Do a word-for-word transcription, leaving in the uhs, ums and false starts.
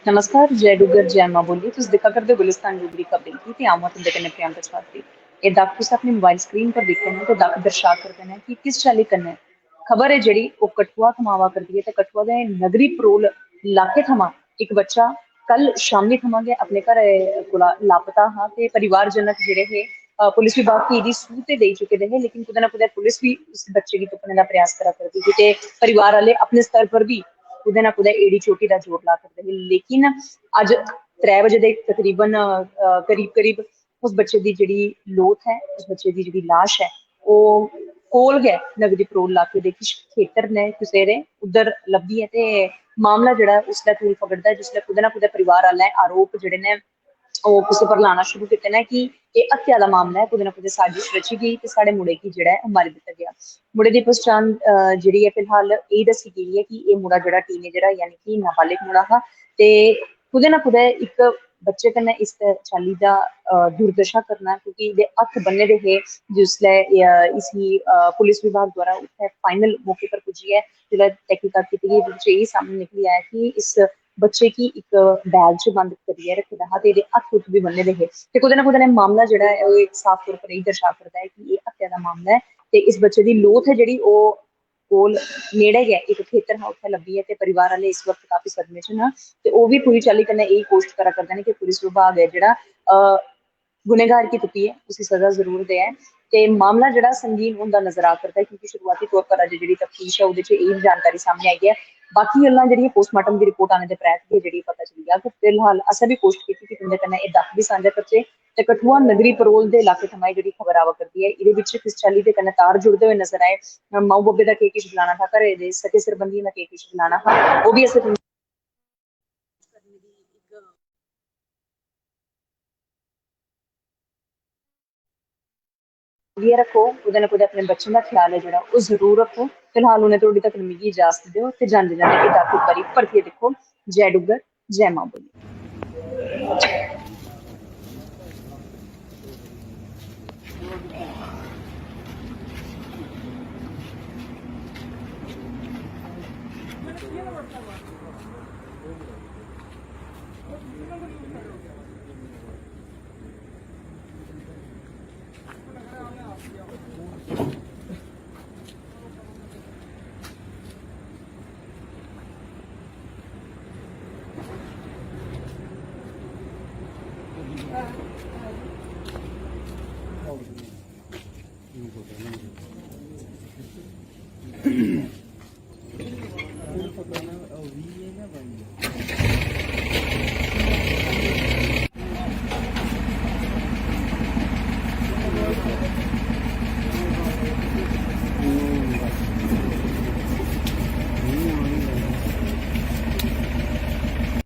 नमस्कार, जय डुग्गर, जय मां बोली। तुस दिक्खा करदे गुलिस्तान डोगरी खबरें गी ते अ'ऊं आं तुं'दे कन्नै प्रियंका चौधरी। एह् दक्ख तुस अपनी मोबाइल स्क्रीन पर दिक्खा करदे ओ, दक्ख दर्शा करदे न कि किस चाल्ली कन्नै खबर ऐ जेह्ड़ी ओह् कठुआ थमां आवा करदी ऐ ते कठुआ दे नगरी परोल इलाके थमां इक बच्चा कल शामी थमां गै अपने घरै कोला लापता हा ते परिवारजनक जेह्ड़े हे, अ, पुलिस विभाग गी एह्दी सूह ते देई चुके दे हे, लेकिन कुतै ना कुतै पुलिस बी उस बच्चे गी तुप्पने दा प्रयास करा करदी ही ते परिवार आह्ले अपने स्तर पर बी कुतै ना कुतै एड़ी चोटी दा जोर ला करदे हे। लेकिन अज्ज त्रै बजे दे तकरीबन, अ, करीब करीब उस बच्चे दी जेह्ड़ी लोथ ऐ, उस बच्चे दी जेह्ड़ी लाश ऐ, ओह् कोल गै नगरी परोल इलाके दे किश खेतर न कुसै दे, उद्धर लब्भी ऐ ते मामला जेह्ड़ा उसलै तूल फगड़दा ऐ जिसलै कुतै ना कुतै परिवार आह्लें आरोप जेह्ड़े न ओह् कुसै पर लाना शुरू कीते न कि एह् हत्या दा मामला ऐ, कुतै ना कुतै साजिश रची गेई ते साढ़े मुड़े गी जेह्ड़ा ऐ ओह् मारी दित्ता गेआ। मुड़े दी पहचान, अ, जेह्ड़ी ऐ फिलहाल एह् दस्सी गेई ऐ कि एह् मुड़ा जेह्ड़ा टीनेजर ऐ, यानी कि नाबालिग मुड़ा हा, ते कुतै ना कुतै इक बच्चे कन्नै इस चाल्ली दा, अ, दुर्दशा करना, क्योंकि एह्दे हत्थ बन्ने दे हे जिसलै, अ, इसी, अ, पुलिस विभाग द्वारा उत्थै फाइनल मौके पर पुज्जियै जिसलै तहकीकात कीती गेई, एह्दे च एह् सामनै निकली आया कि इस बच्चे गी इक बैग च बंद करियै रक्खे दा हा ते एह्दे हत्थ हुत्थ बी बन्ने दे हे। ते कुतै ना कुतै ने मामला जेह्ड़ा ऐ, ओह् इक साफ तौर पर एह् दर्शा करदा ऐ कि एह् हत्या दा मामला ऐ ते इस बच्चे दी लोथ ऐ जेह्ड़ी, ओह् कोल नेड़े गै इक खेतर हा, उत्थै लब्भी ऐ ते परिवार आह्ले इस वक्त काफी सदमे च न ते ओह् बी पूरी चाल्ली कन्नै एह् कोशट करा करदे न कि पुलिस विभाग ऐ जेह्ड़ा, अ, गुनहगार गी तुप्पियै उसी सजा जरूर देऐ। ते मामला जेह्ड़ा संगीन होंदा नजर आ करदा ऐ, क्योंकि शुरुआती तौर पर अज्ज जेह्ड़ी तफ्तीश ऐ, ओह्दे च एह् जानकारी सामने आई ऐ। बाकी गल्लां जेह्ड़ियां पोस्टमार्टम दी रिपोर्ट आने दे परैंत गै जेह्ड़ी पता चली जाग। फिलहाल असें बी कोशट कीती कि तुं'दे कन्नै एह् दक्ख बी सांझा करचै ते कठुआ नगरी परोल दे इलाके थमां एह् जेह्ड़ी खबर आवा करदी ऐ, एह्दे बिच किस चाल्ली दे कन्नै तार जुड़दे होए नजर आए, माऊ बब्बे दा केह् किश गलाना था, घरै दे सगे सरबंधियें दा केह् किश गलाना हा, ओह् बी असें तुं'दे करियै रक्खो, कुतै ना कुतै अपने बच्चें दा ख्याल ऐ जेह्ड़ा, ओह् जरूर रक्खो। फिलहाल उ'नें धोड़ी तक मिगी इजाजत देओ ते जंदे जंदे एह् दक्ख इक बारी परतियै दिक्खो। जय डुग्गर, जय मां बोली।